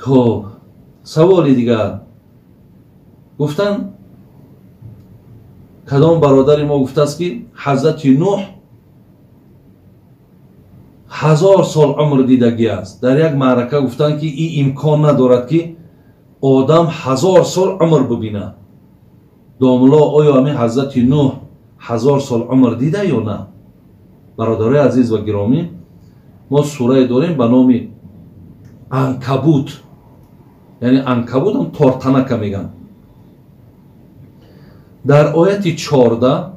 Хуб, саволи дигар гуфтанд, кадом бародари мо гуфтааст, ки ҳазрати Нуҳ 1000 сол умр дидагӣ аст. Дар як маърака гуфтанд, ки ин имкон надорад, ки одам 1000 сол умр бибинад. Домулло, оё ҳамин ҳазрати Нуҳ 1000 сол умр дида ё на? Бародарои азиз ва гиромӣ, мо сурае дорем ба номи Анкабут, яъне анкабут ҳам тортанака мегӯянд. Дар ояти 14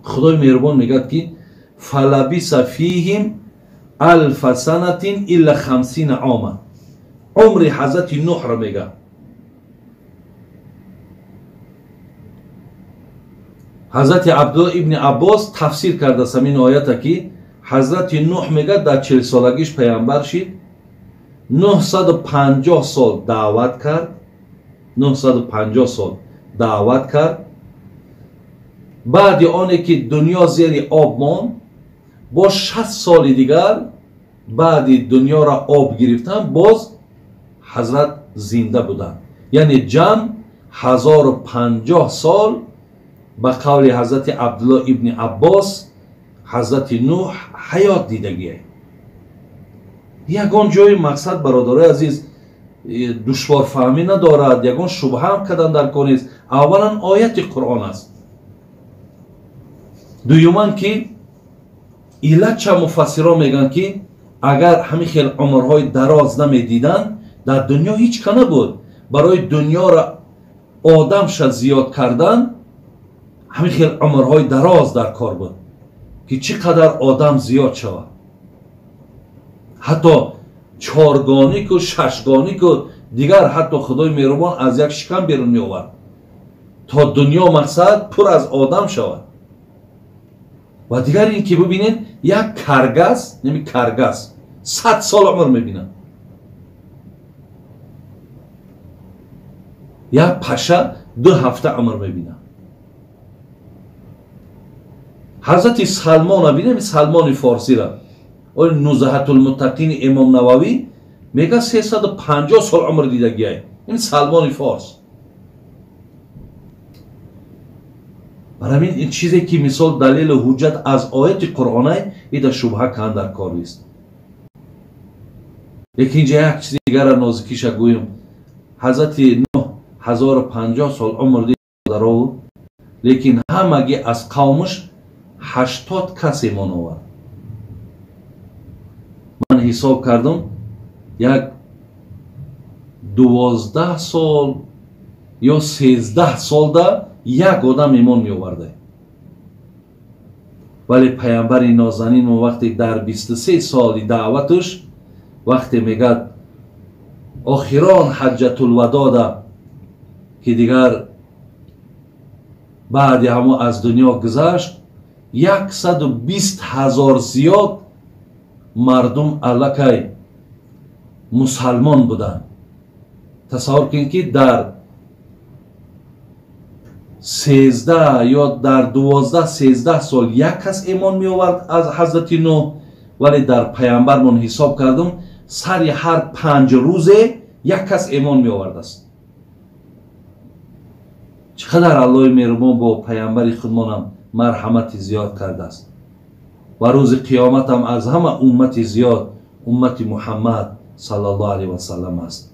Худои меҳрубон мегӯяд, ки фалабиса фиҳим алфа санатин илла хамсина ома. Умри ҳазрати Нуҳро мегӯяд. Ҳазрати Абдулло ибни Аббос тафсир кардааст ҳамин оята, ки ҳазрати Нуҳ мегӯяд, дар 40-солагиш паямбар шид, 950 сол даъват кард, 950 сол даъват кард. Баъди оне ки дунё зери об монд, бо 60 соли дигар баъди дунёро об гирифтан боз ҳазрат зинда буданд. Яъне ҷамъ 1050 сол ба қавли ҳазрати Абдулло ибни Аббос ҳазрати Нуҳ ҳаёт дидагие. Ягон ҷои мақсад, бародарои азиз, душворфаҳмӣ надорад, ягон шубҳаам кардан дар кор нест. Аввалан ояти Қуръон аст. Дуюман, ки иллатча муфассирон мегӯянд, ки агар ҳамин хел умрҳои дароз намедиданд, дар дунё ҳеҷ ка набуд. Барои дунёро одамша зиёд кардан ҳамин хел умрҳои дароз дар кор буд, ки чӣ қадар одам зиёд шавад. Ҳатто чоргонику шашгонику дигар, ҳатто Худои меҳрубон аз як шикам берун меовард, то дунё мақсад пур аз одам шавад. Ва дигар ин ки бибинед, як каргас, неми каргас 100 сол умр мебинад, як паша 2 ҳафта умр мебинад. Ҳазрати Салмона бинем, Салмони форсира, ои Нузҳатулмуттақини Имом Нававӣ мегӯяд, 350 сол умр дидагиай ин Салмони форс. Барои ҳамин ин чизе ки мисол далелу ҳуҷҷат аз ояти Қуръонай, ида шубҳа кан дар кор нест. Лекин инҷа як чизи дигара нозикиша гӯем. Ҳазрати Нуҳ 1050 сол умр дидарову, лекин ҳамагӣ аз қавмаш 80 кас имон овард. Ман ҳисоб кардам, як 12 сол ё 13 солда як одам имон меоварда. Вале паямбари нозанин он вақте дар 23 соли даъваташ, вақте мегӯяд охирон ҳаҷҷатулвадода, ки дигар баъди ҳамо аз дунё гузашт, 120 000 зиёд мардум аллакай мусалмон буданд. Тасаввур кунед, ки дар 13 ё дар 12-13 сол як кас имон меовард аз ҳазрати Нуҳ, вале дар паямбармон ҳисоб кардам, сари ҳар 5 рӯзе як кас имон меовардааст. Чӣ қадар Аллоҳи меҳрубон бо паямбари худмонам марҳамати зиёд кардааст. Ва рӯзи қиёматам аз ҳама уммати зиёд уммати Муҳаммад саллаллоҳу алайҳи васаллам аст.